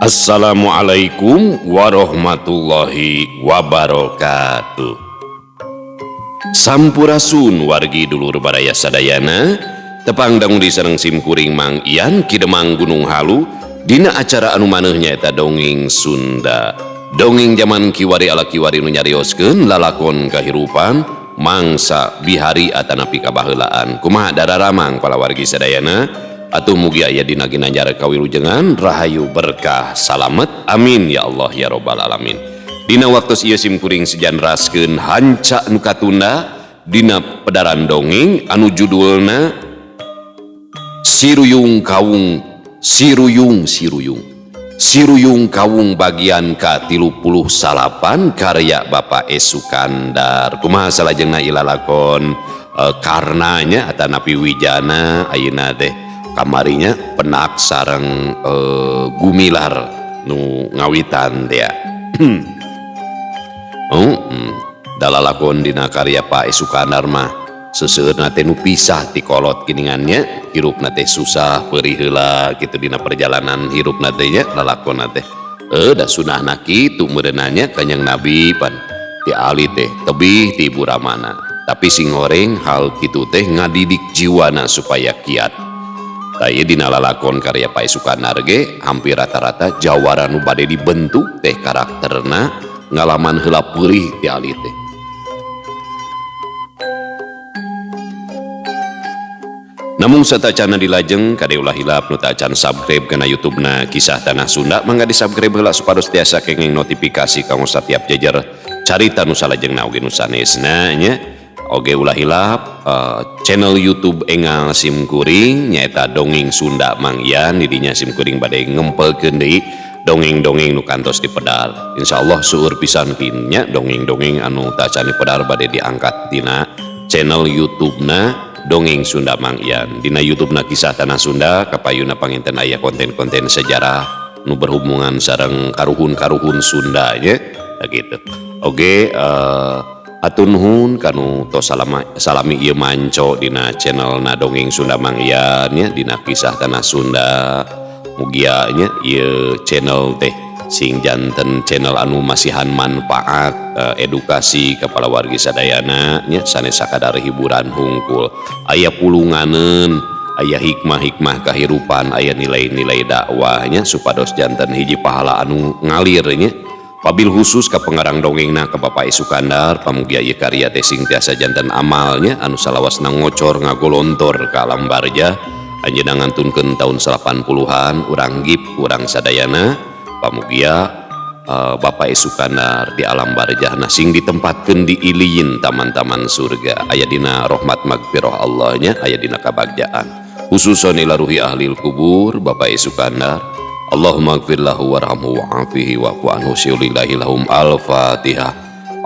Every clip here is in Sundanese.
Assalamualaikum warahmatullahi wabarakatuh. Sampurasun wargi dulur baraya sadayana, tepang dangu di sareng simkuring Mang Ian Ki Demang Gunung Halu dina acara anu maneuh nyaeta Dongeng Sunda. Dongeng zaman kiwari ala kiwari nu nyarioskeun lalakon kahirupan mangsa bihari atanapi kabaheulaan. Kumaha dararamang palawargi sadayana? Atuh mugi aya dina ginanjar kawilujengan rahayu berkah salamet, amin ya Allah ya robbal alamin. Dina waktu ieu simkuring sejan raskeun hanca nu katunda dina pedaran dongeng anu judulna Siruyung Kawung Siruyung Siruyung Siruyung Kawung bagian ka-39 karya Bapak E. Sukandar. Kumaha salajengna ilalakon karenanya atanapi wijana ayeuna teh kamarinya penak sareng gumilar nu ngawitan dia. Dalalakon dina karya Pak E. Sukandar mah seseueurna teh nu pisah ti kolot kiningannya, hirupna teh susah peurih heula kitu dina perjalanan hirupna teh nya lalakonna teh. Da sunahna kitu meureunanya Kanjeng Nabi pan ti ali teh tebih ti ibu ramana. Tapi sing goreng hal kitu teh ngadidik jiwana supaya kiat. Tah ieu dina lalakon karya Pak E. Sukandar ge hampir rata-rata jawara nu bade dibentuk teh karakterna ngalaman heula peurih ti ali teh. Namun satacana dilajeng kade ulah hilap nu tacan subscribe kana YouTube-na Kisah Tanah Sunda, mangga di-subscribe heula supados tiasa kenging notifikasi kanggo satiap jejer carita nu salajengna oge nu sanesna nya. Oge ulah hilap channel YouTube engal simkuring nyaeta Dongeng Sunda Mang Ian, didinya simkuring bade ngempelkeun deui dongeng-dongeng nu kantos dipedar. Insyaallah seueur pisan nya dongeng-dongeng anu tacan dipedar bade diangkat dina channel YouTube-na Dongeng Sunda Mang Ian. Dina YouTube-na Kisah Tanah Sunda kapayuna panginten aya konten-konten sejarah nu berhubungan sareng karuhun-karuhun Sunda nya gitu. Oge hatur nuhun kanu tos salami ieu manco dina channel na Dongeng Sunda Mang Ian nya dina Kisah Tanah Sunda. Mugia nya ieu channel teh sing janten channel anu masihan manfaat edukasi ka palawargi sadayana nya sanes sakadar hiburan hungkul. Aya pulunganeun, aya hikmah-hikmah kahirupan, aya nilai-nilai dakwahnya supados janten hiji pahala anu ngalir nya. Wabil khusus ka pengarang dongengna ka Bapak E. Sukandar, pamugia ieu karya teh sing tiasa janten amalnya anu salawasna ngocor ngagolontor ka alam barjah. Anjeunna ngantunkeun taun 80-an urang gip urang sadayana. Pamugia Bapak E. Sukandar di alam barjahna sing ditempatkeun di iliyin taman-taman surga, aya dina rahmat magfirah Allah nya, aya dina kabagjaan. Khususon ila ruhi ahlil kubur Bapak E. Sukandar. Allahumma gfir lahu warhamhu wa'afihi wa'fu anhu syulillahi lahum. Al-Fatihah.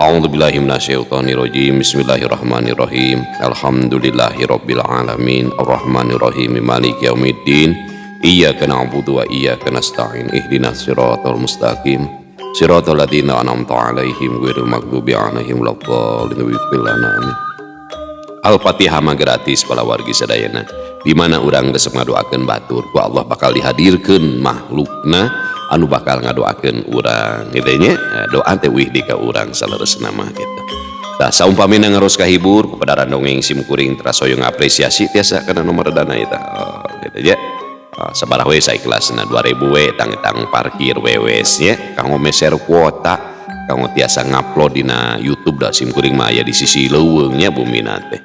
A'udzubillahi minasyaitonirrajim. Bismillahirrahmanirrahim. Alhamdulillahi rabbil alamin. Arrahmanirrahim. Maliki yaumiddin. Iyyaka na'budu wa iyyaka nasta'in. Ihdinas siratal mustaqim. Siratal ladzina an'amta 'alaihim ghairil maghdubi 'alaihim waladdallin. Amin. Al-Fatihah mah gratis palawargi sadayana. Di mana urang resep ngadoakeun batur, ku Allah bakal dihadirkeun makhlukna anu bakal ngadoakeun urang gitu nya. Doa teh wih di ka urang saleresna mah gitu. Tah saumpamina ngaros kahibur kepada dongeng simkuring teras hoyong apresiasi tiasa kana nomor dana eta gitu nya. Sabaraha we saikhlasna 2000 we tang-tang parkir we wes nya kanggo meser kuota kanggo tiasa ngupload dina YouTube da simkuring mah aya di sisi leuweung nya bumina teh.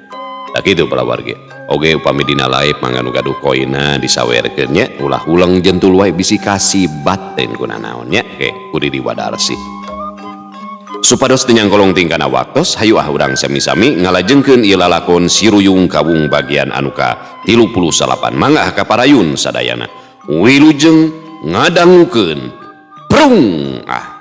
Tah kitu palawargi. Oge upami dina live mangga nu gaduh koinna disawerkeun nya, ulah ulang jentul wae bisi kasibat teh kuna naon nya ke ku Didi Wadarsi. Supados teu nyangkolong tingkana waktos, hayu ah urang sami-sami ngalajengkeun ieu lalakon Siruyung Kawung bagian anu ka-39. Mangga kaparayun sadayana. Wilujeng ngadangukeun. Prung ah.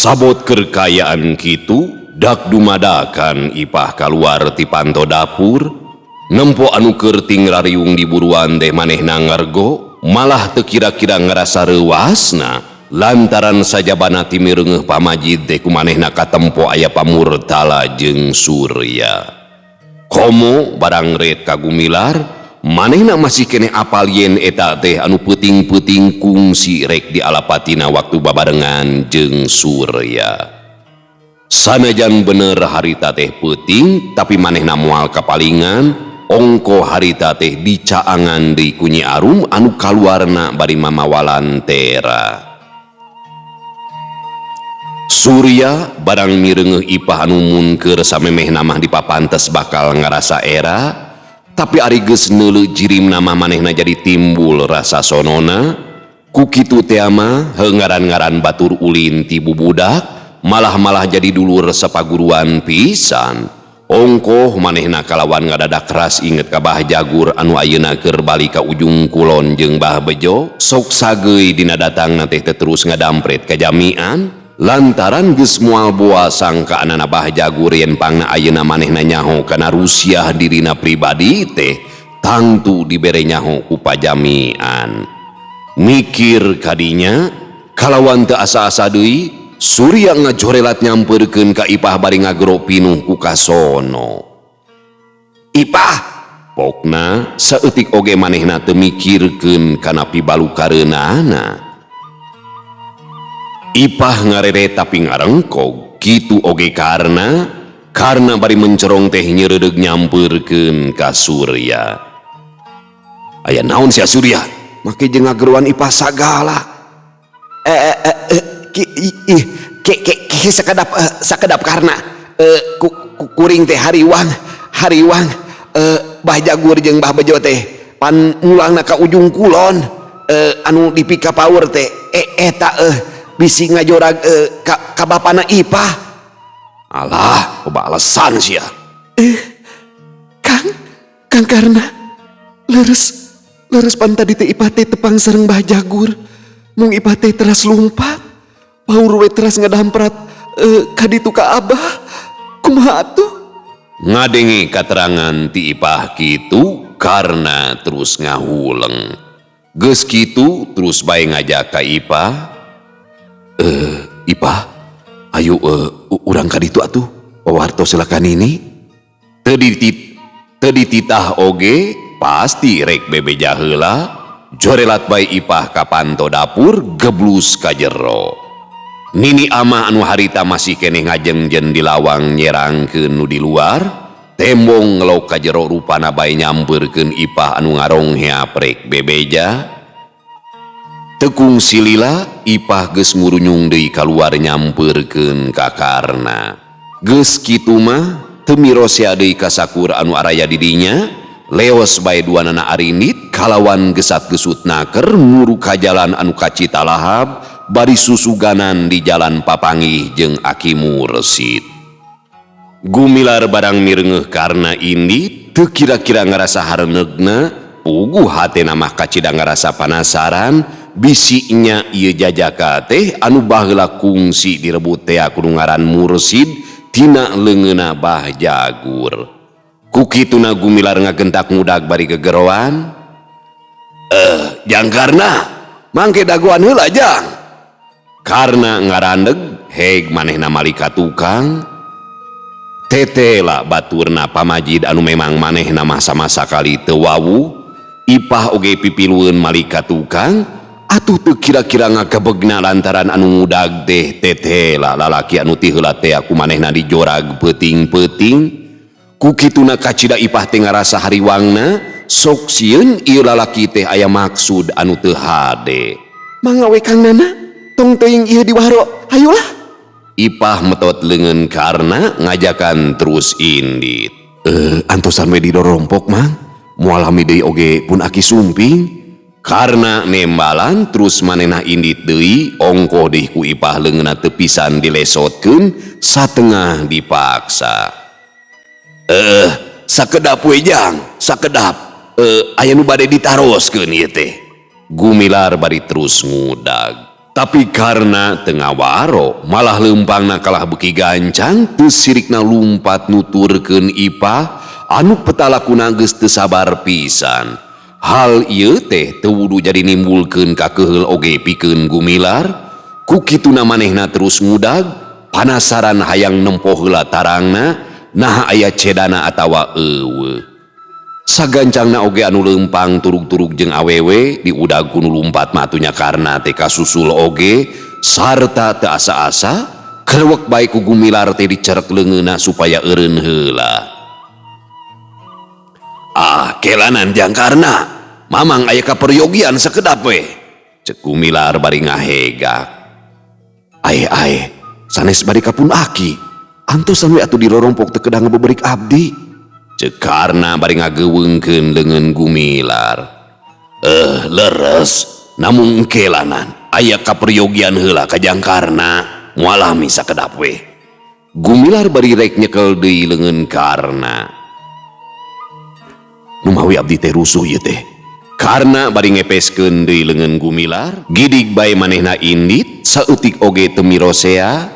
Sabot keur kaayaan kitu, dak dumadakan Ipah kaluar ti panto dapur, nempo anu keur tingrariung di buruan teh manehna ngargo, malah teu kira-kira ngarasa reuasna lantaran sajabana ti mireungeuh pamajid teh ku manehna katempo aya pamurtala jeung Surya. Komo barang ret ka Gumilar, manehna masih keneh apal yen eta teh anu peuting-peuting kungsi rek dialapatina waktu babarengan jeung Surya. Sanajan bener harita teh peuting, tapi manehna moal kapalingan ongko harita teh dicaangan deui ku Nyi Arum anu kaluarna bari mamawalan tera. Surya barang mireungeuh Ipah anu munker samemehna mah dipapantes bakal ngarasa era, tapi ari geus neuleu jirimna mah manehna jadi timbul rasa sonona. Ku kitu tea mah heuh ngaran-ngaran batur ulin ti bubudak, malah-malah jadi dulur sapaguruan pisan. Ongkoh manehna kalawan ngadadak keras inget ka Bah Jagur anu ayeuna keur balik ka Ujung Kulon jeung Bah Bejo, sok sageuy dina datangna teh terus ngadampret ka jamian lantaran geus moal boa sangkaanana Bah Jagur yen pangna ayeuna manehna nyaho kana rusiah dirina pribadi teh tangtu dibere nyaho ku pajamian. Mikir kadinya kalawan teu asa-asa deui, Surya ngajorelat nyamperkeun ka Ipah bari ngagero pinuh ku kasono. "Ipah," pokna saeutik oge manehna teu mikirkeun kana pibalukareunana. Ipah ngarere tapi ngarengkog, kitu oge karena bari mencerong teh nyereudeg nyamperkeun ka Surya. "Aya naon sia, Surya? Make jeung ngageroan Ipah sagala." "Eh eh eh ki ih ke ke ke sakedap, karena kuring teh hariwang hariwang, Bah Jagur jeung Bah Bejo teh pan mulangna ka Ujung Kulon, anu dipika paur teh eta bisi ngajorag ka bapana Ipah." "Alah, loba alasan sia." Kang, Kang Karna, leres, leres pan tadi teh Ipah teh tepang sareng Bah Jagur. Mung Ipah teh teras lumpat, paur we teras ngadamprat ka ditu ka Abah. Kumaha atuh? Ngadenge katerangan ti Ipah kitu, karena terus ngahuleng. Geus kitu terus bae ngajak ka Ipah. "Eh, Ipah, ayo urang ka ditu atuh. Wawartos silakan ini." Teu dititah oge pasti rek bebeja heula. Jorelat bae Ipah ka panto dapur, geblus ka jero. Nini Amah anu harita masih keneh ngajengjen di lawang nyerangkeun nu di luar, tembong ngelok ka jero, rupana bae nyamperkeun Ipah anu ngarongheap rek bebeja. Teu kungsi lila Ipah geus ngurunyung deui kaluar nyamperkeun ka Karna. Geus kitu mah teu mirosea deui ka sakur anu araya di dinya, leos bae duanana arindit kalawan gesat-gesut naker muru ka jalan anu kacita lahab bari susuganan di jalan papangih jeung Aki Mursid. Gumilar barang mireungeuh Karna indit, teu kira-kira ngarasa hareunegna, puguh hatena mah kacida ngarasa panasaran bisinya ieu jajaka teh anu baheula kungsi direbut tea ku nu ngaran Mursid tina leungeunna Bah Jagur. Ku kituna Gumilar ngagentak ngudag bari gegeroan. "Eh, Jang Karna, mangke dagoan heula, Jang." Karna ngarandeg, heg manehna malik ka tukang. Tetela baturna pamajid anu memang manehna mah sama sakali teu wawuh. Ipah oge pipilueun malik ka tukang, atuh teu kira-kira ngagebegna lantaran anu ngudag teh tetela lalaki anu ti heula teh ku manehna dijorag peuting-peuting. Ku kituna kacida Ipah teh ngarasa hariwangna, sok sieun ieu lalaki teh aya maksud anu teu hade. Mangga we, Kang Nana, tong teuing ieu diwaro. Hayulah. Ipah metot leungeun Karna ngajakan terus indit. "Eh, antosan we didorompok, Mang. Moal lami deui oge pun Aki sumping." Karna nembalan terus manehna indit deui, ongkoh deui ku Ipah leungeunna teu pisan dilesotkeun satengah dipaksa. "Eh, sakedap we, Jang, sakedap. Eh, aya nu bade ditaroskeun ieu teh." Gumilar bari terus ngudag. Tapi Karna teu ngawaro, malah leumpangna kalah beuki gancang, teu sirikna lumpat nuturkeun Ipah anu petalakuna geus teu sabar pisan. Hal ieu teh teu wudu jadi nimbulkeun kakeheul oge pikeun Gumilar. Ku kituna manehna terus ngudag, panasaran hayang nempo heula tarangna, naha aya cedana atawa euweuh. Sagancangna oge anu leumpang turug-turug jeung awewe diudag ku nu lumpat mah atuh nya Karna teh kasusul oge sarta teu asa-asa krewek bae ku Gumilar teh dicerek leungeunna supaya eureun heula. Ah, kelanan jang Karna, mamang aya kaperyogian sakedap we. Cek Gumilar bari ngahegak. Ae ae, sanes bari ka pun aki. Antosan we atuh dirorompok teu kedah ngabeberik abdi. Cek Karna bari ngageuweungkeun leungeun Gumilar. Eh, leres, namung kelanan aya kaperyogian heula ka jang Karna, moal lami sakedap we. Gumilar bari rek nyekel deui leungeun Karna. Numawi abdi teh rusuh ieu teh. Karna bari ngepeskeun deui leungeun Gumilar, gidig bae manehna indit, saeutik oge teu mirosea.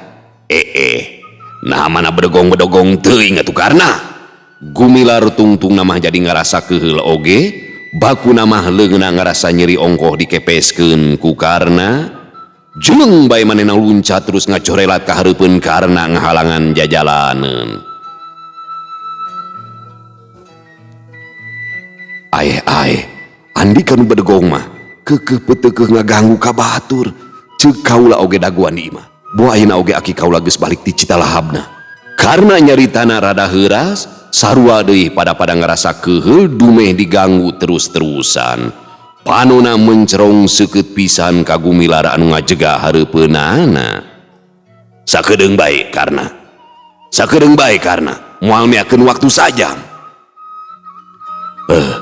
Eh eh, nah mana bedegong-bedegong teuing atuh Karna. Gumilar tungtungna mah jadi ngarasa keheul oge, bakuna mah leungeunna ngarasa nyeri ongkoh dikepeskeun ku Karna. Jeleng bae manehna luncat terus ngacorelat ka hareupeun Karna ngahalangan jajalaneun. Ae ae, Andika nu bedegong mah keukeuh peuteukeuh ngaganggu ka batur. Ceuk kaula oge daguan di imah. Boa ayeuna oge aki kaula geus balik ti Citalahabna. Karna nyaritana rada heuras, sarua deui pada-pada ngarasa keheul dumeh diganggu terus-terusan. Panona mencerong seukeut pisan ka Gumilar anu ngajega hareupeunana. Sakedeung bae Karna. Sakedeung bae Karna, moal meakeun waktu sajam. Eh,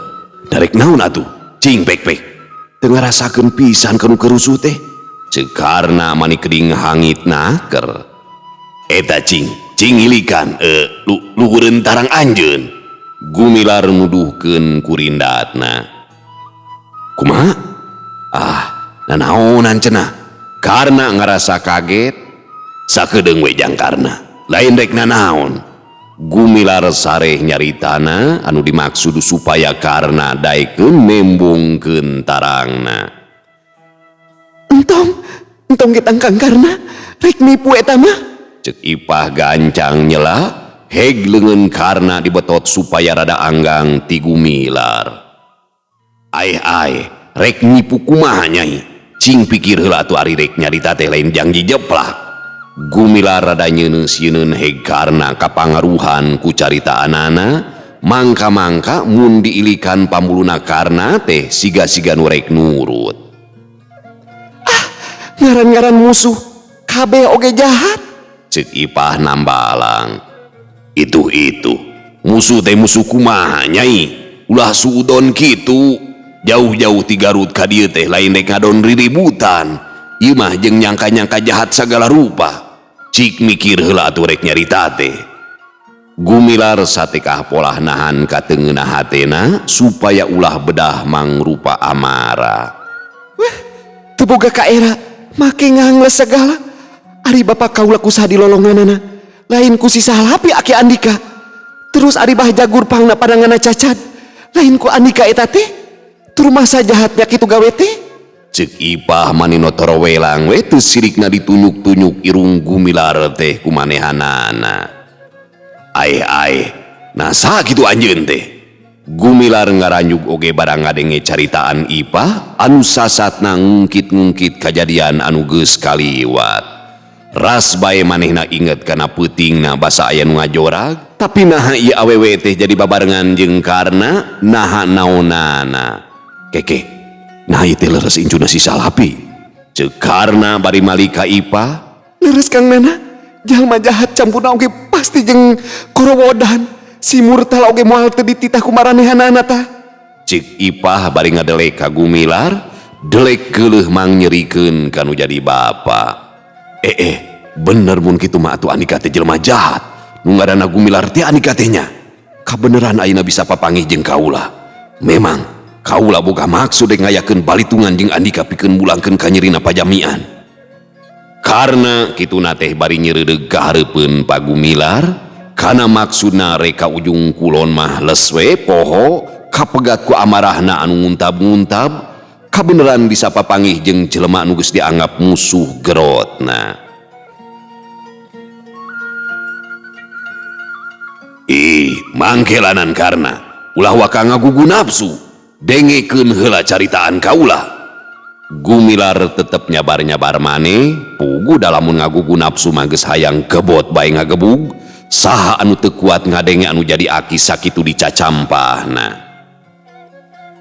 darek naon atuh? Cing pek-pek. Teu ngarasakeun pisan ka nu kerusuh teh. Ceuk Karna mani keding hangit naker. Eta cing, cing ilikan, luhureun tarang anjeun. Gumilar nuduhkeun kurindatna. Kumaha? Ah, nanaonan cenah. Karna ngarasa kaget. Sakedeung we jang Karna. Lain rek nanaon. Gumilar sareh nyaritana anu dimaksud supaya Karna daekeun nembongkeun tarangna. Entong, entong getang Kang Karna, rek nipu eta mah. Cek Ipah gancang nyela, heg leungeun Karna dibetot supaya rada anggang ti Gumilar. Ae ae, rek nipu kumaha nyai? Cing pikir heula atuh ari rek nyarita teh lain jangji jeplak. Gumilar rada nyeuneuh-sieun heg Karna kapangaruhan ku caritaanana, mangka-mangka mun diilikan pambuluna Karna teh siga-siga nu rek nurut. Ah, ngaran-ngaran musuh, kabeh oge jahat. Cek Ipah nambalang. Itu-itu, musuh teh musuh kumaha nyai? Ulah suudon kitu. Jauh-jauh ti Garut ka dieu teh lain rek ngadon riributan. Ieu mah jeung nyangka-nyangka jahat sagala rupa. Cik mikir heula atuh rek nyarita teh. Gumilar satekah polah nahan katengeunah hatena supaya ulah bedah mangrupa amara. Weh, teu boga kaera, make ngangles segala. Ari bapak kaula kusaha dilolonganana, lain ku si Salapi aki Andika. Terus ari Bah Jagur pangna pandanganna cacat, lain ku Andika eta teh. Tur masa jahatnya kitu gawe teh? Cek Ipah mani notorowelang we teu sirikna ditunyuk-tunyuk irung Gumilar teh kumanehanana. Ae ae, nah saha kitu anjeun teh? Gumilar ngaranyug oge barang ngadenge caritaan Ipah anu sasatna ngungkit-ngungkit kajadian anu geus kaliwat. Ras bae manehna inget kana peutingna basa aya nu ngajorag, tapi naha ieu awewe teh jadi babarengan jeung Karna, naha naonana. Keke, naha ieu teh leres incuna si Salapi? Ceuk Karna bari malik ka Ipah. Leres Kang Nana, jalma jahat campurna oge pasti jeung korowodan. Si murtal oge moal teu dititah ku maranehanana tah. Ceuk Ipah bari ngadelek ka Gumilar, delek keuleuh mangnyerikeun ka nu jadi bapa. Eh, eh, bener mun kitu mah atuh Andika teh jelema jahat. Nu ngaranna Gumilar teh Andika teh nya. Kabeneran ayeuna bisa papanggih jeung kaula. Memang kaula boga maksud rek ngayakeun balitungan jeung Andika pikeun mulangkeun kanyerina pajamian. Karna kituna teh bari nyereudeg ka hareupeun Pa Gumilar kana maksudna rek ka ujung kulon mah les we poho kapegat ku amarahna anu nguntab-nguntab kabeneran bisa papanggih jeung jelema anu geus dianggap musuh gerotna. Ih, mangkelanan Karna, ulah waka ngagugu nafsu, dengekeun heula caritaan kaula. Gumilar tetep nyabar-nyabar maneh, puguh da lamun ngagugu nafsu mah geus hayang gebot bae ngagebug, saha anu teu kuat ngadenge anu jadi aki sakitu dicacampahna.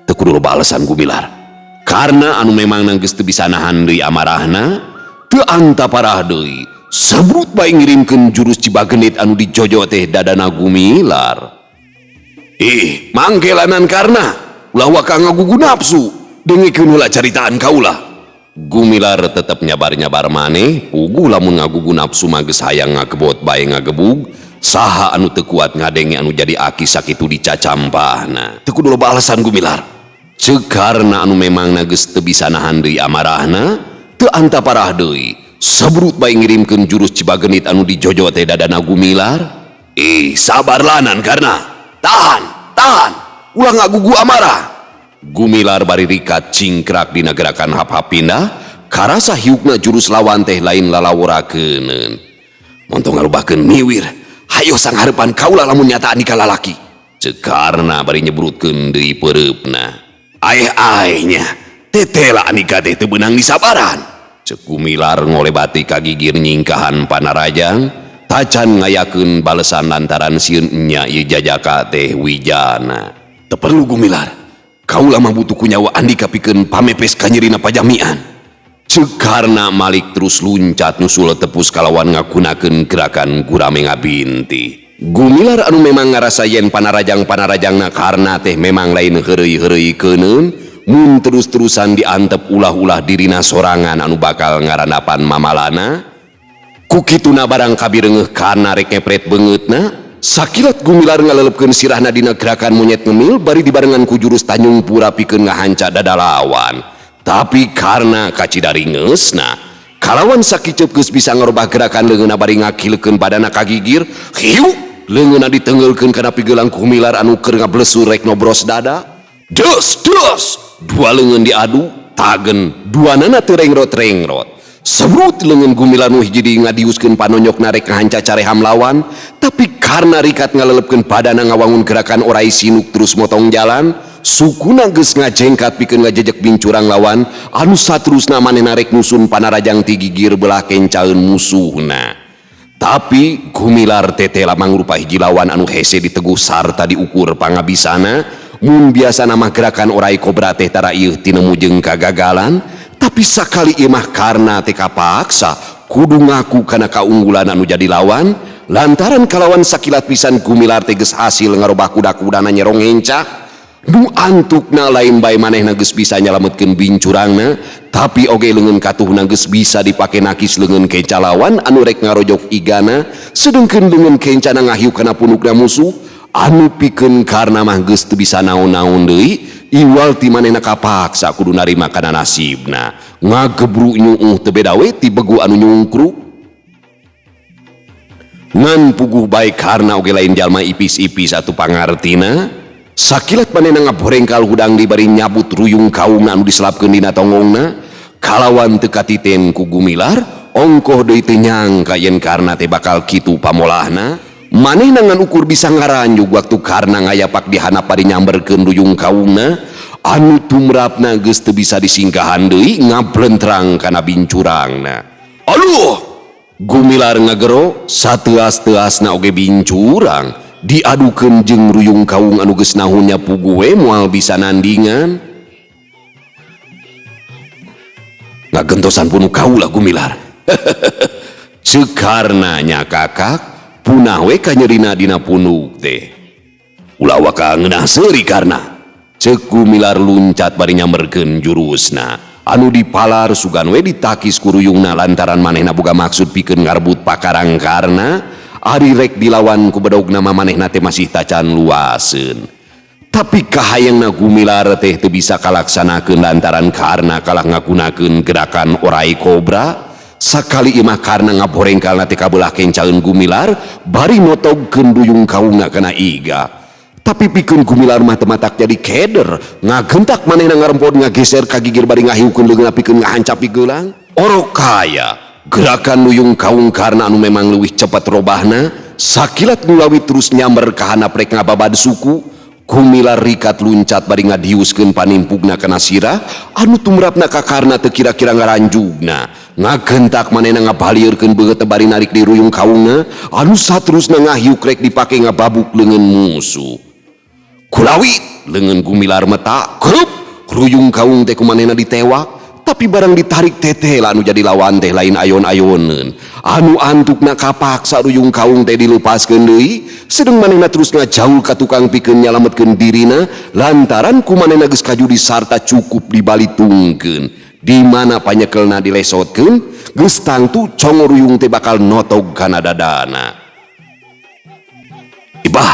Teu kudu loba alasan Gumilar. Karna anu memang geus teu bisa nahan deui amarahna, teu anta parah deui. Sebrut bae ngirimkeun jurus Cibagenit anu dijojo teh dadana Gumilar. Ih, mangkelanan Karna, ulah waka ngagugu nafsu. Dengekeun heula caritaan kaula. Gumilar tetep nyabar-nyabar maneh, puguh lamun ngagugu nafsu mah geus hayang ngagebot bae ngagebug, saha anu teu kuat ngadenge anu jadi aki sakitu dicacampahna. Teu kudu loba alasan Gumilar. Ceuk Karna anu memangna geus teu bisa nahan deui amarahna, teu anta parah deui. Sebrut bae ngirimkeun jurus Cibagenit anu dijojo teh dadana Gumilar. Ih, sabar lanan Karna. Tahan, tahan. Ulah ngagugu amarah. Gumilar bari rikat cingkrak dina gerakan hap-hap pindah, karasa hiukna jurus lawan teh lain lalaworakeuneun. Montong ngarubahkeun miwir, hayo sanghareupan kaula lamun nyataan nikah lalaki. Ceuk Karna bari nyebrutkeun deui peureupna. Aeh-aehnya, tetela Andika teh teu beunang disabaran. Ceuk Gumilar ngolebati ka gigir nyingkahan Panarajang, tacan ngayakeun balesan lantaran sieun nya ieu jajaka teh wijana. Teu perlu Gumilar. Kaula mah butuh ku nyawa Andika pikeun pamepes kanyerina pajamian. Ceuk Karna Malik terus luncat nyusul tepus kalawan ngagunakeun gerakan gurame ngabinti. Gumilar anu memang ngarasa yen panarajang-panarajangna Karna teh memang lain heureuy-heureuy keuneun, mun terus-terusan diantep ulah-ulah dirina sorangan anu bakal ngarandapan mamalana. Ku kituna barang kabireungeuh Karna rek ngepret beungeutna, sakilat Gumilar ngalelepkeun sirahna dina gerakan monyet ngemil bari dibarengan ku jurus Tanjung Pura pikeun ngahanca dada lawan. Tapi Karna kacida ringeusna, kalawan sakiceup geus bisa ngarobah gerakan leungeunna bari ngakilekeun badana ka gigir, hiuk leungeunna ditenggeulkeun kana pigelang Gumilar anu keur ngablesur rek nobros dada. Des des, dua leungeun diadu, tagen duanana teu rengrot-rengrot. Sebrut leungeun Gumilar nu hiji deui ngadiuskeun panonyokna rek ngahanca careham lawan, tapi Karna rikat ngalelepkeun badana ngawangun gerakan orai sinuk terus motong jalan, sukuna geus ngajengkat pikeun ngajejek bincurang lawan anu saterusna manehna rek nusun Panarajang ti gigir belah kencaeun musuhna. Tapi Gumilar tetela mangrupa hiji lawan anu hese diteguh sarta diukur pangabisana, mun biasana mah gerakan orai kobra teh tara ieu tinemu jeung kagagalan, tapi sakali ieu mah Karna teh kapaksa kudu ngaku kana kaunggulan anu jadi lawan, lantaran kalawan sakilat pisan Gumilar teh geus hasil ngarobah kuda-kudana nyerong hencak. Nu antukna lain bae manehna geus bisa nyalametkeun bincurangna, tapi oge leungeun katuhna geus bisa dipake nakis leungeun kenca lawan anu rek ngarojok igana, sedengkeun leungeun kencana ngahiu kana punukna musuh anu pikeun Karna mah geus teu bisa naon-naon deui, iwal ti manehna kapaksa kudu narima kana nasibna. Ngagebru nyuuh teu beda we ti begu anu nyungkruk. Ngan puguh bae Karna oge lain jalma ipis-ipis atuh pangartina. Sakilat manehna ngaborengkal hudang di bari nyabut ruyung kaungna anu diselapkeun dina tonggongna, kalawan teu katiten ku Gumilar, ongkoh deui teu nyangka yen Karna teh bakal kitu pamolahna. Manehna ngan ukur bisa ngaranjug waktu Karna ngayapak di handap bari nyamberkeun ruyung kaungna, anu tumrapna geus teu bisa disingkahan deui ngablentrang kana bincurangna. Aduh! Gumilar ngagero sateuas-teuasna oge bincurang diadukeun jeung ruyung kaung anu geus nahunya puguh we moal bisa nandingan. Ngagentosan punuk kaula Gumilar. Ceuk Karna nya kakak punah we kanyerina dina punuk teh. Ulah waka ngeunah seuri Karna. Ceuk Gumilar luncat bari nyamberkeun jurusna anu dipalar sugan we ditakis ku ruyungna lantaran manehna boga maksud pikeun ngarebut pakarang Karna. Ari rek dilawan ku bedogna mah manehna teh masih tacan luaseun. Tapi kahayangna Gumilar teh teu bisa kalaksanakeun lantaran Karna kalah ngagunakeun gerakan orai kobra. Sakali ieu mah Karna ngaborengkalna teh kabelah kencaeun Gumilar bari notogkeun duyung kaungna kana iga. Tapi pikeun Gumilar mah teu matak jadi keder, ngagentak manehna ngarempod ngageser ka gigir bari ngahiukeun leungeunna pikeun ngahancap pigelang. Orokaya, gerakan duyung kaung Karna anu memang leuwih cepet robahna, sakilat ngulawi terus nyamber ka handap rek ngababad suku. Gumilar rikat luncat bari ngadiuskeun panimpugna kana sirah anu tumrapna ka Karna teu kira-kira ngaranjugna. Ngagentak manehna ngabalieurkeun beungeut bari narik di ruyung kaungna anu saterusna ngahiuk rek dipake ngababuk leungeun musuh. Kulawi leungeun Gumilar meta, grup ruyung kaung teh ku manehna ditewak. Tapi barang ditarik teteh anu jadi lawan teh lain ayon-ayoneun. Anu antukna kapaksa ruyung kaung teh dilepaskeun deui, sedeng manehna terus ngajaul ka tukang pikeun nyalametkeun dirina lantaran ku manehna geus kajudi sarta cukup dibalitungkeun. Di mana panyekelna dilesotkeun, geus tangtu congor ruyung teh bakal notog kana dadana. Ibah,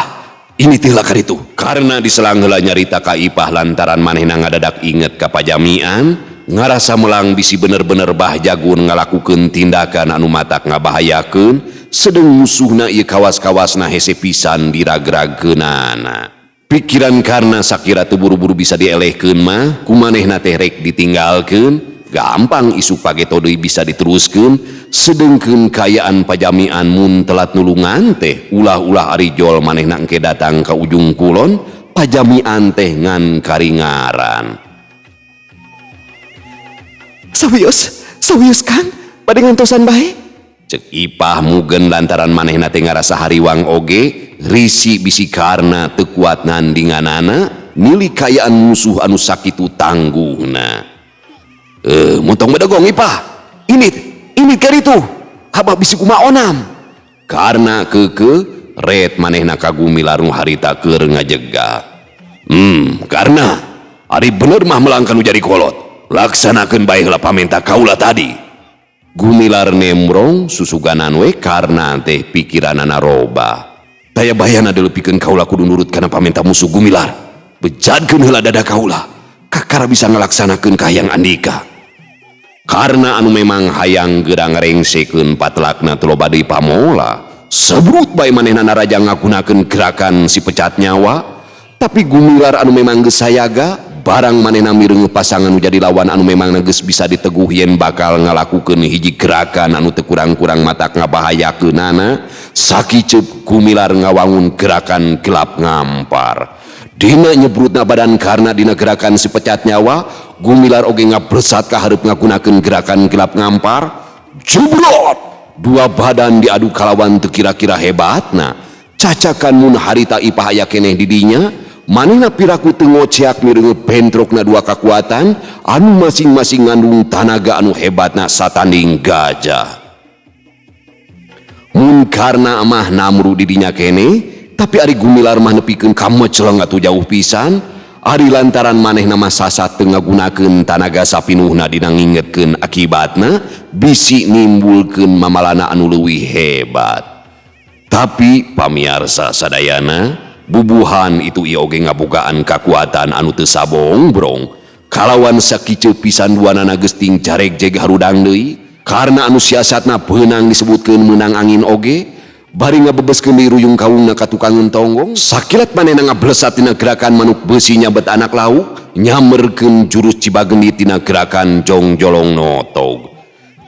ini teh lakar itu. Karena diselang heula nyarita ka Ipah lantaran manehna ngadadak inget ka pajamian, ngarasa melang bisi bener-bener Bah Jagur ngalakukeun tindakan anu matak ngabahayakeun, sedeng musuhna ieu kawas-kawasna hese pisan diragragkeunana. Pikiran Karna sakira teu buru-buru bisa dielehkeun mah, ku manehna teh rek ditinggalkeun, gampang isuk pageto deui bisa diteruskeun, sedengkeun kaayaan pajamian mun telat nulungan teh ulah-ulah ari jol manehna engke datang ka ujung kulon, pajamian teh ngan karingaran. Sawios, sawios Kang, bade ngantosan bae. Cek Ipah mugen lantaran manehna teh ngarasa hariwang oge, risi bisi Karna teu kuat nandinganana, milik kaayaan musuh anu sakitu tangguhna. Montong bedegong Ipah. Ini karitu. Abah bisi kumaha onam. Karna keukeuh ret manehna ka Gumilar nu harita keur ngajegah. Karna ari bener mah melangkan nu jadi kolot. Laksanakeun bae heula pamenta kaula tadi. Gumilar nembrong susuganan we Karna teh pikiranana robah. Daya bayana dilepikeun kaula kudu nurut kana pamenta musuh Gumilar. Bejadkeun heula dada kaula. Kakara bisa ngalaksanakeun kahayang andika. Karna anu memang hayang geura ngarengsekeun patelakna teu loba deui pamola. Sebrut bae manehna naraja ngagunakeun gerakan si pecat nyawa. Tapi Gumilar anu memang geus sayaga, barang manehna mireung pasangan nu jadi lawan anu memang geus bisa diteguh yen bakal ngalakukeun hiji gerakan anu teu kurang-kurang matak ngabahayakeunana, sakiceup Gumilar ngawangun gerakan gelap ngampar. Dina nyebrutna badan Karna dina gerakan si pecat nyawa, Gumilar oge ngablesat ka hareup ngagunakeun gerakan gelap ngampar. Jebrot! Dua badan diadu kalawan teu kira-kira hebatna. Cacakan mun harita Ipah aya keneh di dinya, manehna piraku teu ngoceak mireuneuh bentrokna dua kakuatan anu masing-masing ngandung tanaga anu hebatna satanding gajah. Mun Karna mah namru di dinya keneh, tapi ari Gumilar mah nepikeun ka meceleng atuh jauh pisan. Ari lantaran manehna mah sasat teu ngagunakeun tanaga sapinuhna dina ngingetkeun akibatna bisi nimbulkeun mamalana anu leuwih hebat. Tapi pamiarsa sadayana, bubuhan itu ieu oge ngabogaan kakuatan anu teu sabongbrong. Kalawan sakiceu pisan duanana geus ting jaregjeg harudang deui, karena anu siasatna beunang disebutkeun meunang angin oge, bari ngabebeskeun deui ruyung kaungna ka tukangeun tonggong, sakilat manehna ngablesat dina gerakan manuk beusi nyabet anak lauk, nyamerkeun jurus Cibagendit dina gerakan jongjolong notog.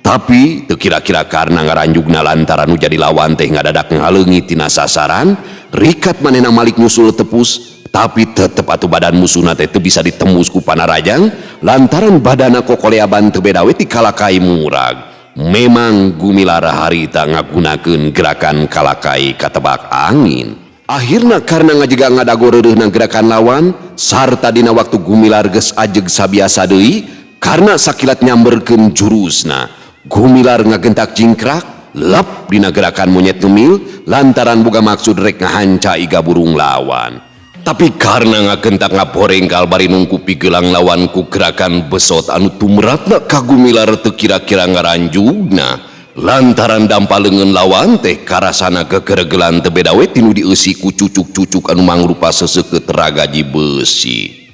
Tapi teu kira-kira karena ngaranjugna lantaran nu jadi lawan teh ngadadak ngaleungit tina sasaran, rikat manehna malik nyusul tepus, tapi tetep atuh badan musuhna teh teu bisa ditembus ku panarajang lantaran badana kokoleaban teu beda we ti kalakai murag. Memang Gumilar harita ngagunakeun gerakan kalakai katebak angin. Akhirna karena ngajega ngadago reureuhna gerakan lawan sarta dina waktu Gumilar geus ajeg sabiasa deui karena sakilat nyamberkeun jurusna. Gumilar ngagentak jingkrak lep dina gerakan monyet ngemil lantaran boga maksud rek ngahanca iga burung lawan. Tapi karena ngagentak ngaborengkal bari nungku pigelang lawan ku gerakan besot anu tumratna ka Gumilar teu kira-kira ngaranjugna lantaran dampa leungeun lawan teh karasana gegeregelan teu beda we tinu dieusi ku cucuk-cucuk anu mangrupa seseukeut ragaji beusi.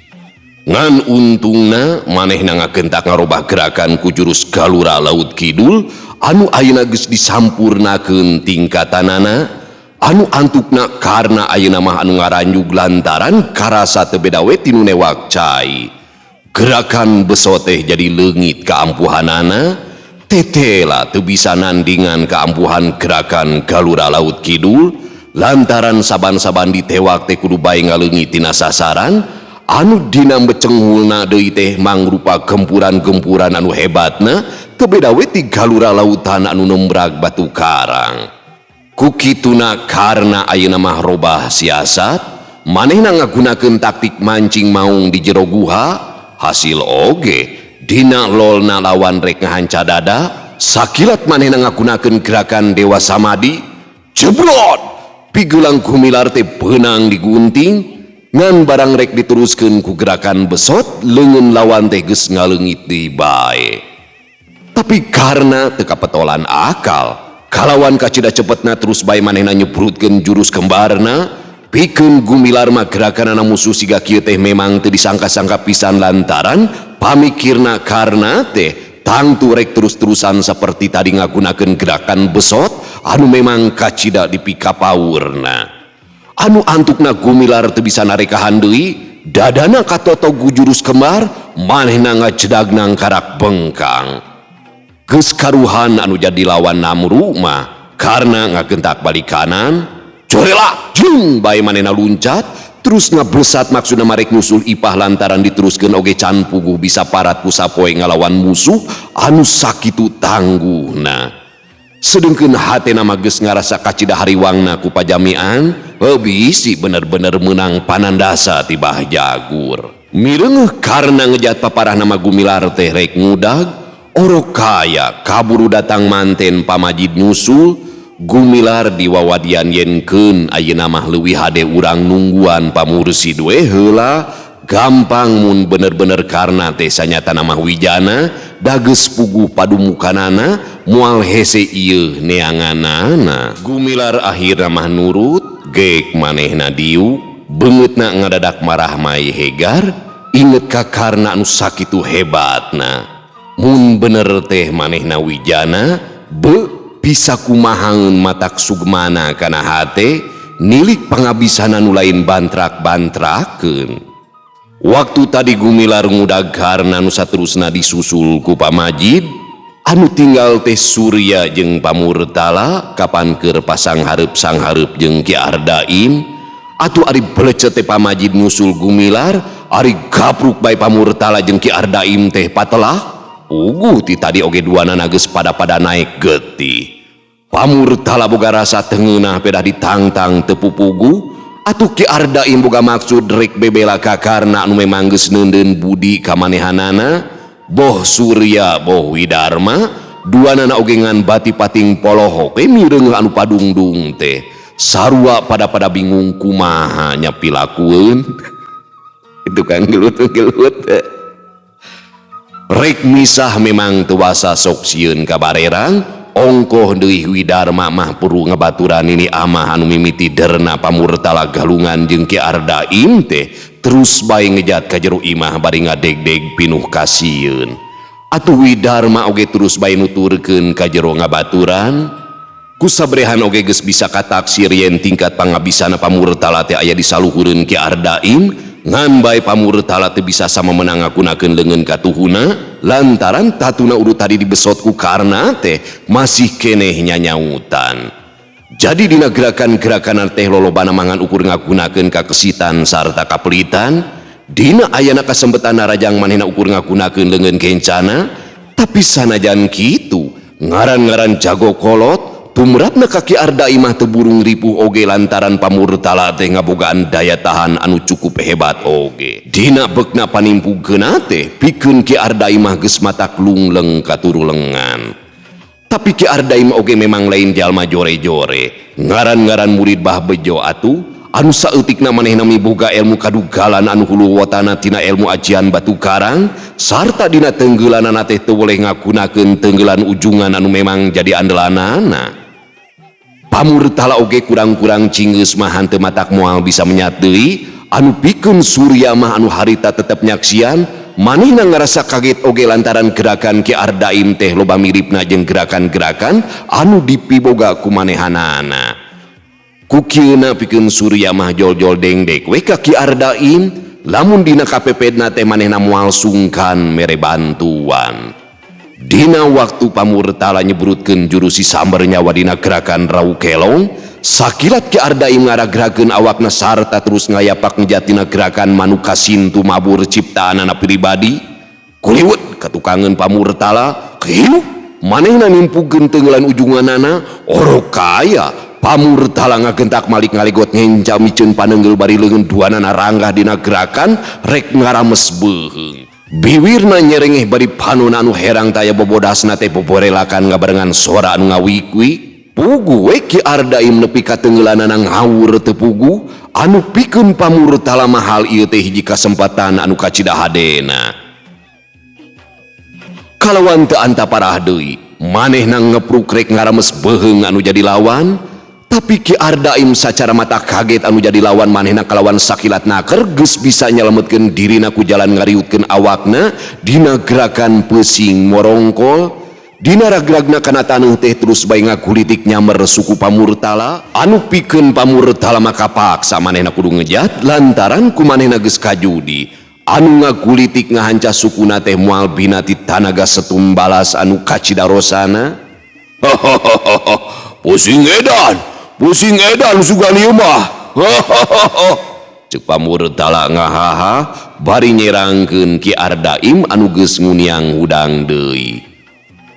Ngan untungna manehna ngagentak ngarobah gerakan ku jurus Galura Laut Kidul anu ayeuna geus disampurnakeun tingkatanana anu antukna karna ayeuna mah anu ngaranjug lantaran karasa teu beda we tinu newak cai. Gerakan beso teh jadi leungit kaampuhanana, tetela teu bisa nandingan kaampuhan gerakan Galura Laut Kidul lantaran saban-saban ditewak teh kudu bae ngaleungit tina sasaran anu dina becenghulna deui teh mangrupa gempuran-gempuran anu hebatna teu beda we ti galura lautan anu nembrag batu karang. Ku kituna karna ayeuna mah robah siasat, manehna ngagunakeun taktik mancing maung di jero guha, hasil oge dina lolna lawan rek ngahanca dada, sakilat manehna ngagunakeun gerakan Dewa Samadi, jebrot pigulang Gumilar teh beunang digunting. Ngan barang rek diteruskeun ku gerakan besot, leungeun lawan teh geus ngaleungit deui bae. Tapi karena teu kapetolan akal, kalawan kacida cepetna terus bae manehna nyebrutkeun jurus kembarna, pikeun Gumilar mah gerakanana musuh siga kieu teh memang teu disangka-sangka pisan lantaran pamikirna karna teh tangtu rek terus-terusan seperti tadi ngagunakeun gerakan besot anu memang kacida dipikapaurna. Anu antukna Gumilar teu bisa narekahan deui, dadana katotog ku jurus kembar, manehna ngajedag nangkarak bengkang. Geus karuhan anu jadi lawan Namru mah karena ngagentak balik kanan, corela jung bae manehna luncat, terus ngablesat maksudna marek nyusul Ipah lantaran diteruskeun oge can puguh bisa parat ku sapoe ngalawan musuh anu sakitu tangguhna. Sedengkeun hatena mah geus ngarasa kacida hariwangna ku pajamian, bisi bener-bener meunang panandasa ti Bah Jagur. Mireungeuh karena ngejat paparah nama Gumilar teh rek ngudag, orok kaya kaburu datang manten pamajid nyusul, Gumilar diwawadian yenkeun ayeuna mah leuwih hade urang nungguan pamursid we heula, gampang mun bener-bener karna teh sanyatana mah wijana, dageus puguh padumukanana, moal hese ieu neanganana. Gumilar akhirna mah nurut, gek manehna diuk, beungeutna ngadadak marah mai hegar, inget ka karna anu sakitu hebatna. Mun bener teh manehna wijana, be bisa kumahaeun matak sugmana kana hate, nilik pangabisana nu lain bantrak-bantrakeun. Waktu tadi Gumilar ngudag karna nu saterusna disusul ku pamajid, anu tinggal teh Surya jeung Pamurtala kapan keur pasang hareup sang hareup jeung Ki Ardaim. Atuh ari belecet teh pamajid nyusul Gumilar, ari gapruk bae Pamurtala jeung Ki Ardaim teh patelah. Puguh ti tadi oge duanana geus pada-pada naik getih. Pamurtala boga rasa tengeunah pedah ditangtang teu pupugu. Atuh Ki Ardaim boga maksud rek bebela ka karna anu memang geus neundeun budi ka manehanana, boh Surya boh Widarma, duanana oge ngan bati pating polohok we mireungeuh anu padungdung teh. Sarua pada-pada bingung kumaha nya pilakueun. Itu kan gelut-gelut. Rek misah memang teu wasa sok sieun ka barerang, ongkoh deui Widarma mah perlu ngabaturan ini amah anu mimiti derna Pamurtala galungan jeung Ki Ardaim teh terus bae ngejat ka jero imah bari ngadegdeg pinuh kasieun. Atuh Widarma oge terus bae nuturkeun ka jero ngabaturan. Kusabrehan oge geus bisa kataksir yen tingkat pangabisana Pamurtala teh aya di saluhureun Ki Ardaim, ngan bae Pamurtala teh bisa sama menang ngagunakeun leungeun katuhuna lantaran tatuna urut tadi dibesot ku karna teh masih keneh nyanyautan. Jadi dina gerakan-gerakan teh lolobana mangan ukur ngagunakeun kakesitan sarta kapelitan, dina ayana kasempetan narajang manehna ukur ngagunakeun leungeun kencana, tapi sanajan kitu ngaran-ngaran jago kolot tumrapna ka Ki Ardaim mah teu burung ripuh oge lantaran Pamurtala teh ngabogaan daya tahan anu cukup hebat oge. Dina beukna panimpugeuna teh pikeun Ki Ardaim mah geus matak lungleng katurulengan. Tapi Ki Ardaim oge memang lain jalma jore-jore, ngaran-ngaran murid Bah Bejo atuh anu saeutikna manehna miboga ilmu kadugalan anu hulu wotana tina ilmu ajian batu karang sarta dina tenggelanana teh teu boleh ngagunakeun tenggelan ujungan anu memang jadi andelanana. Pamurtala oge kurang-kurang cinggeus mah hanteu matak moal bisa menyat deui. Anu pikeun Surya mah anu harita tetep nyaksian, manehna ngarasa kaget oge lantaran gerakan Ki Ardaim teh loba miripna jeung gerakan-gerakan anu dipiboga ku manehanana. Ku kieuna pikeun Surya mah jol-jol dengdek we ka Ki Ardaim, lamun dina kapepedna teh manehna moal sungkan mere bantuan. Dina waktu Pamurtala nyebrutkeun jurus si samber nyawa dina gerakan rau kelong, sakilat Ki Ardaim ngaragrakeun awakna sarta terus ngayapak ngejatina gerakan manuka sintu mabur ciptaanana pribadi. Kuliwet katukangeun Pamurtala, kieu manehna nimpukeun teungeulan ujunganana, orok kaya. Pamurtala ngagentak malik ngalegot ngenca miceun panenggel bari leungeun duanana ranggah dina gerakan rek ngarames beuheung. Biwirna nyerengeh bari panona anu herang taya bobodasna teh boborelakan ngabarengan sora anu ngawik-wik. Pugu we Ki Ardaim nepi ka teungeulanana ngawur teu pugu, anu pikeun Pamurtala mah hal ieu teh hiji kasempatan anu kacida hadena. Kalawan teu antaparah deui, manehna ngepruk rek ngarames beuheung anu jadi lawan, tapi Ki Ardaim sacara mata kaget anu jadi lawan manehna kalawan sakilat naker geus bisa nyelametkeun dirina ku jalan ngariutkeun awakna dina gerakan pesing morongkol. Dina ragragna kana taneuh teh terus bae ngagulitik nyamer suku Pamurtala, anu pikeun Pamurtala maka paksa manehna kudu ngejat lantaran ku manehna geus kajudi. Anu ngagulitik ngahanca sukuna teh moal bina ti tanaga setumbalas anu kacida rosana. Pusing edan, pusing edan sugan ieu mah. Ceuk Pamurtala ngahaha bari nyerangkeun Ki Ardaim anu geus nguniang hudang deui.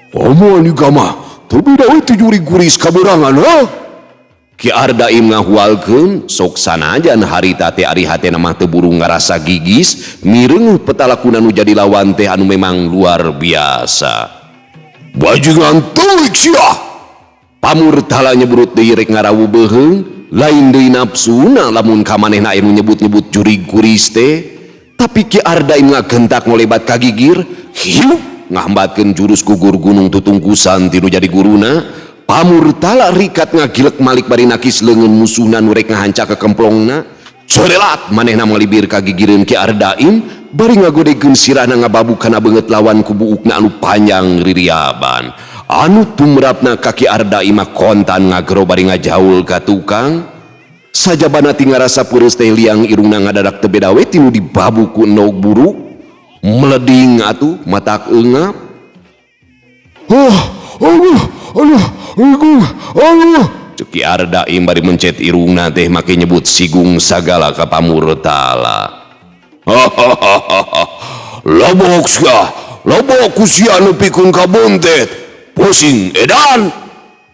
Omongan juga mah, teu beda we ti jurig guris kaberangan, ha? Ki Ardaim ngahualkeun, sok sanajan harita teh ari hatena mah teu buru ngarasa gigis, mireungeuh petalakuna nu jadi lawan teh anu memang luar biasa. Bajingan teuik sia. Pamurtala nyebrut deui rek ngarawu beuheung, lain deui nafsuna lamun ka manehna aya nu nyebut-nyebut jurig kuris teh. Tapi Ki Ardaim ngagentak ngolebat ka gigir, hiu ngahambatkeun jurus gugur gunung tutungkusan tinu jadi guruna. Pamurtala rikat ngagilek malik bari nakis leungeun musuhna nu rek ngahanca ka kemplongna. Corelat manehna malibir ka gigireun Ki Ardaim bari ngagodegeun sirahna ngababu kana beungeut lawan ku buukna anu panjang ririaban. Anu tumrapna ka Ki Ardaim mah kontan ngagero bari ngajaul ka tukang. Sajabana ti ngarasa peureus teh liang irungna ngadadak teu beda we tinu dibabu ku endog buruk. Meleding atuh matak eungap. Oh, aduh, aduh, aduh, aduh. Ceuk Ki Ardaim bari mencet irungna teh make nyebut sigung sagala ka Pamurtala. Lobok sia, lobok ku sia nepikeun ka bontet. Pusing edan.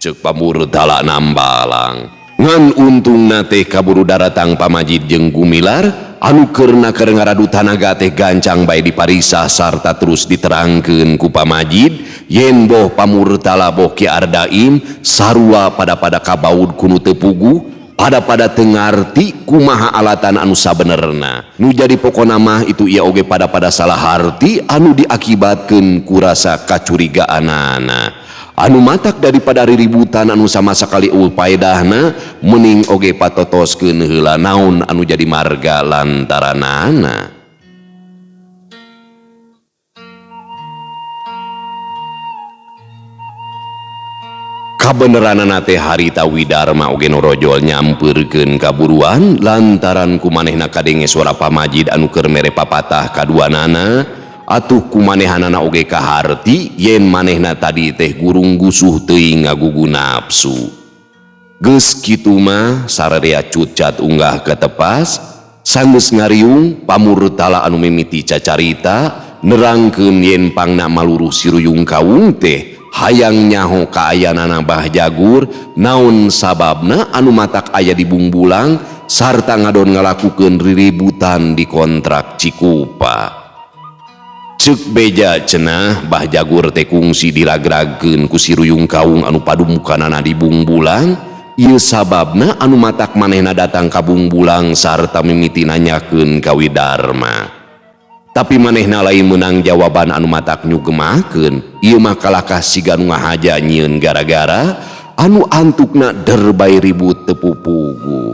Ceuk Pamurtala nambalang. Ngan untungna teh kaburu daratang pamajid jeung Gumilar anu keurna keur ngaradu tanaga teh gancang bae dipariksa sarta terus diterangkeun ku pamajid yen boh Pamurtala boh Ki Ardaim sarua pada-pada kabaud ku nu teu puguh, pada-pada teu ngarti kumaha alatan anu sabenerna. Nu jadi pokona mah itu ieu oge pada-pada salah harti anu diakibatkeun ku rasa kacurigaanana. Anu matak daripada riributan anu sama sakali eueuh paedahna, mending oge patotoskeun heula naon anu jadi marga lantaranana. Kabeneranana teh harita Widarma oge norojol nyampeurkeun kaburuan lantaran ku manehna kadenge suara pamajid anu keur mere papatah kaduanana. Atuh kumanehanana oge kaharti yen manehna tadi teh gurung gusuh teuing ngagugu nafsu. Geus kitu mah sararea cucat unggah ketepas, sanggeus ngariung Pamurtala anu mimiti cacarita nerangkeun yen pangna maluruh siruyung kawung teh hayang nyaho kaayanana Bah Jagur naon sababna anu matak aya di Bungbulang sarta ngadon ngalakukeun riributan di kontrak Cikupa. Ceuk beja cenah Bah Jagur teh kungsi diragragkeun ku siruyung kawung anu padumukanana di Bungbulang. Ieu sababna anu matak manehna datang ka Bungbulang sarta mimiti nanyakeun ka Widarma. Tapi manehna lain meunang jawaban anu matak nyugemakeun. Ieu mah kalakah siga nu ngahaja nyieun gara-gara anu antukna derbai ribut teu pupugu.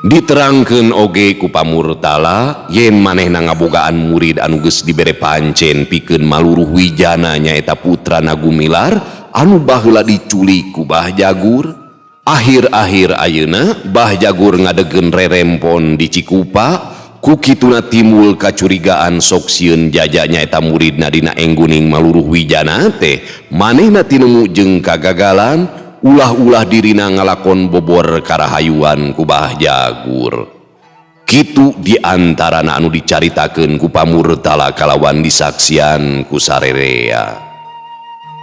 Diterangkeun oge ku Pamurtala yen manehna ngabogaan murid anu geus dibere pancen pikeun maluruh wijana nyaeta putrana Gumilar anu baheula diculik ku Bah Jagur. Akhir-akhir ayeuna Bah Jagur ngadegen rerempon di Cikupa, ku kituna timbul kacurigaan sok sieun jaja nyaeta muridna dina engguning maluruh wijana teh manehna tinemu jeung kagagalan ulah-ulah dirina ngalakon bobor karahayuan ku Bah Jagur. Kitu diantarana anu dicaritakeun ku Pamurtala kalawan disaksian ku sarerea.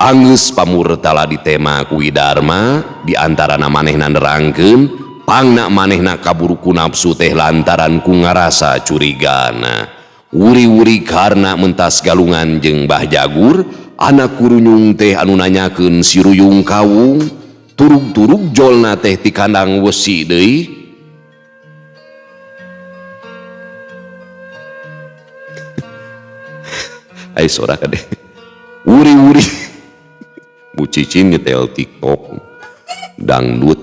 Anggeus Pamurtala ditema ku Widarma, diantarana manehna nerangkeun pangna manehna kaburu ku nafsu teh lantaran ku ngarasa curigana. Wuri-wuri karna mentas galungan jeung Bah Jagur, anak kurunyung teh anu nanyakeun si Ruyung Kawung, turug-turug jolna teh ti kandang wesi deui. Ai sora kade. Wuri-wuri Bu Cicin nyetel TikTok dangdut.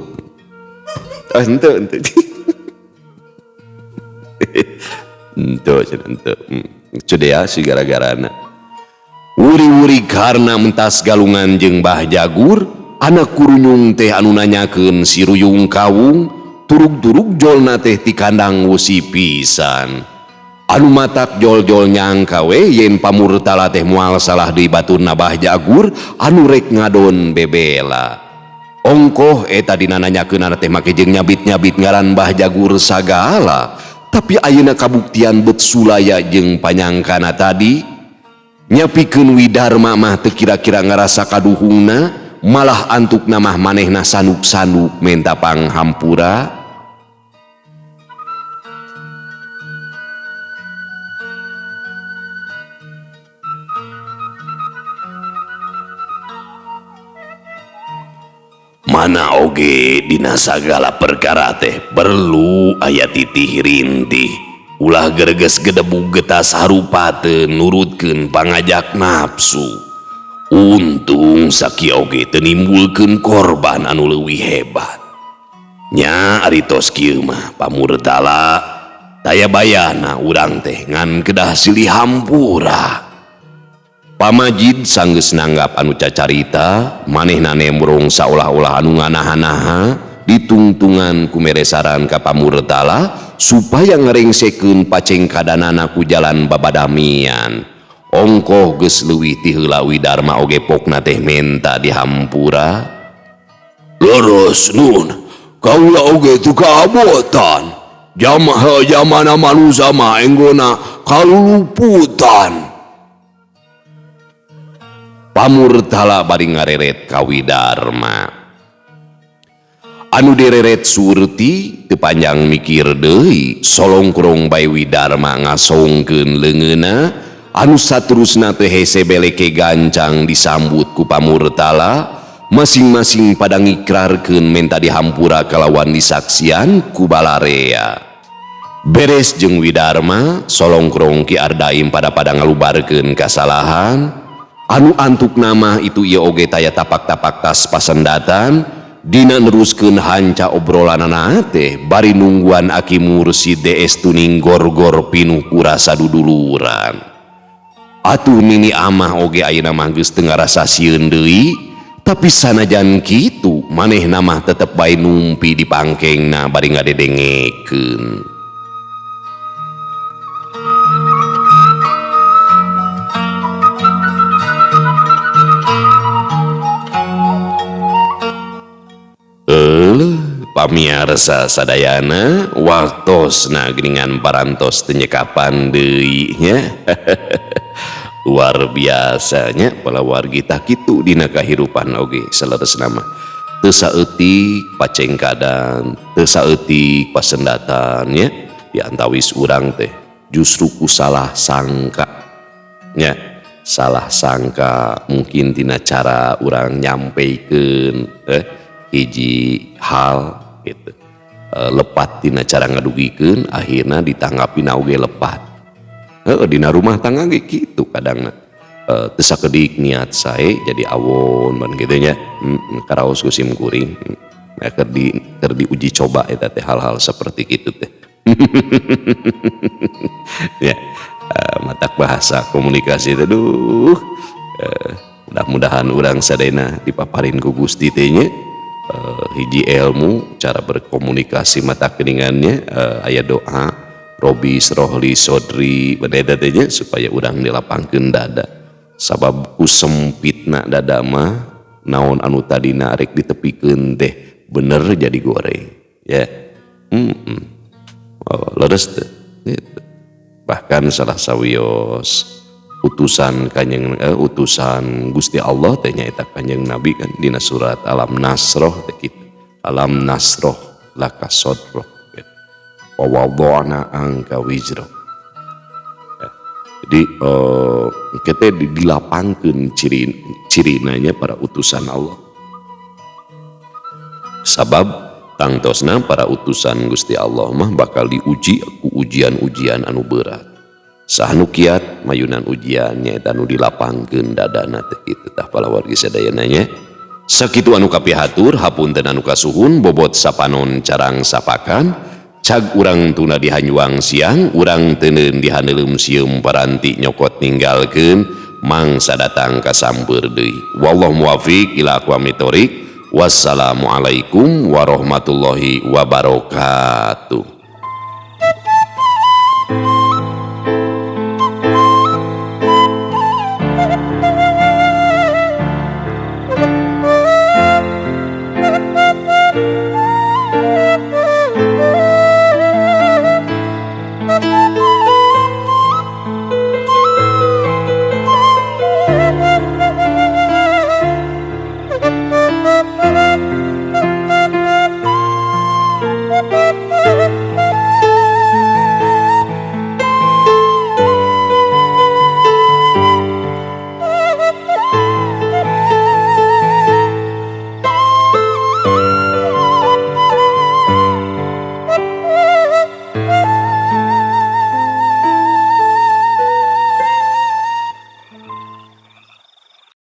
Ah henteu henteu. Henteu cenah henteu. Cedea si gara-garana. Wuri-wuri karna mentas galungan jeung Bah Jagur, anak kurunyung teh anu nanyakeun si Ruyung Kawung, turug-turug jolna teh ti kandang wesi pisan. Anu matak jol-jol nyangka we yen Pamurtala teh moal salah deui baturna Bah Jagur anu rek ngadon bebela. Ongkoh eta dina nanyakeunana teh make jeung nyabit-nyabit ngaran Bah Jagur sagala, tapi ayeuna kabuktian bet sulaya jeung panyangkana tadi. Nyapikeun Widarma mah teu kira-kira ngarasa kaduhungna, malah antukna mah manehna sanuk-sanuk menta panghampura. Mana oge dina sagala perkara teh perlu aya titih rintih. Ulah gerges gedebug getas harupateun nurutkeun pangajak nafsu. Untung sakieu oge teu nimbulkeun korban anu leuwih hebat. Nya ari tos kieu mah Pamurtala taya bayana urang teh ngan kedah silih hampura. Pamajid sanggeus nanggap anu cacarita, manehna nembrong saolah-olah anu nganaha-naha ditungtungan ku meresaran ka Pamurtala supaya ngarengsekeun pacengkadanana ku jalan babadamian. Ongkoh geus leuwih ti heula Widarma oge pokna teh menta dihampura. Leres nun, kaula oge teu kaabotan. Jamaah jamana manusa mah enggona kaluluputan. Pamurtala bari ngareret ka Widarma. Anu direret Surti teu panjang mikir deui, solongkrong bae Widarma ngasongkeun leungeunna anu saterusna teh hese beleke gancang disambut ku Pamurtala, masing-masing pada ngikrarkeun menta dihampura kalawan disaksian ku balarea. Beres jeung Widarma, solongkrong Ki Ardaim pada-pada ngalubarkeun kasalahan. Anu antuk nama itu ieu oge taya tapak-tapak tas pasendatan dina neruskeun hanca obrolanana teh bari nungguan Aki Mursid DS tuning gor-gor pinuh ku rasa duduluran. Atuh nini amah oge ayeuna mah geus teu ngarasa sieun deui, tapi sanajan kitu manehna mah tetep bae numpi di pangkengna bari ngadedengekeun. Pamiarsa sadayana waktosna geuningan parantos teu nyekapan deui nya. Luar biasanya palawargi tah kitu dina kahirupan oge saleresna mah. Teu saeutik pacengkadan, teu saeutik pasendatan nya, diantawis urang teh justru ku salah sangka nya. Salah sangka mungkin tina cara urang nyampeikeun hiji hal gitu. Lepat tina cara ngadugikeun akhirna ditanggapi na oge lepat. Dina rumah tangga ge kitu kadangna. Teu sakedik niat sae jadi awon ban kitu nya. Karaos ku sim kuring. Nah, keur diuji coba eta teh hal-hal seperti itu teh. Ya, matak bahasa komunikasi teh duh. Mudah-mudahan urang sadayana dipaparin ku Gusti teh nya hiji ilmu cara berkomunikasi mata keningannya aya doa Robbi srohli sodri beda teh nya supaya urang dilapangkeun dada, sabab ku sempitna dada mah naon anu tadina rek ditepikeun teh bener jadi goreng ya. Oh, leres teh gitu. Bahkan salah sawios utusan kanjeng utusan Gusti Allah teh nyaeta Kanjeng Nabi kan dina surat Alam Nasroh teh kitu. Alam nasroh laka sodrok gitu. Wa wada'na angka wizrok. Ya. Jadi kita dilapangkeun ciri cirinanya para utusan Allah. Sabab tangtosna para utusan Gusti Allah mah bakal diuji ku ujian-ujian anu berat. Saha nu kiat mayunan ujian nyaeta nu dilapangkeun dadana teh kitu tah, palawargi sadayana nya. Sakitu anu kapihatur, hapunten anu kasuhun, bobot sapanon carang sapakan, cag urang tuna dihanjuang siang, urang teuneun dihaneuleum sieum, paranti nyokot ninggalkeun mangsa datang kasampeur deui. Wallahu muwafiq ila aqwamit thoriq. Wassalamualaikum warahmatullahi wabarakatuh.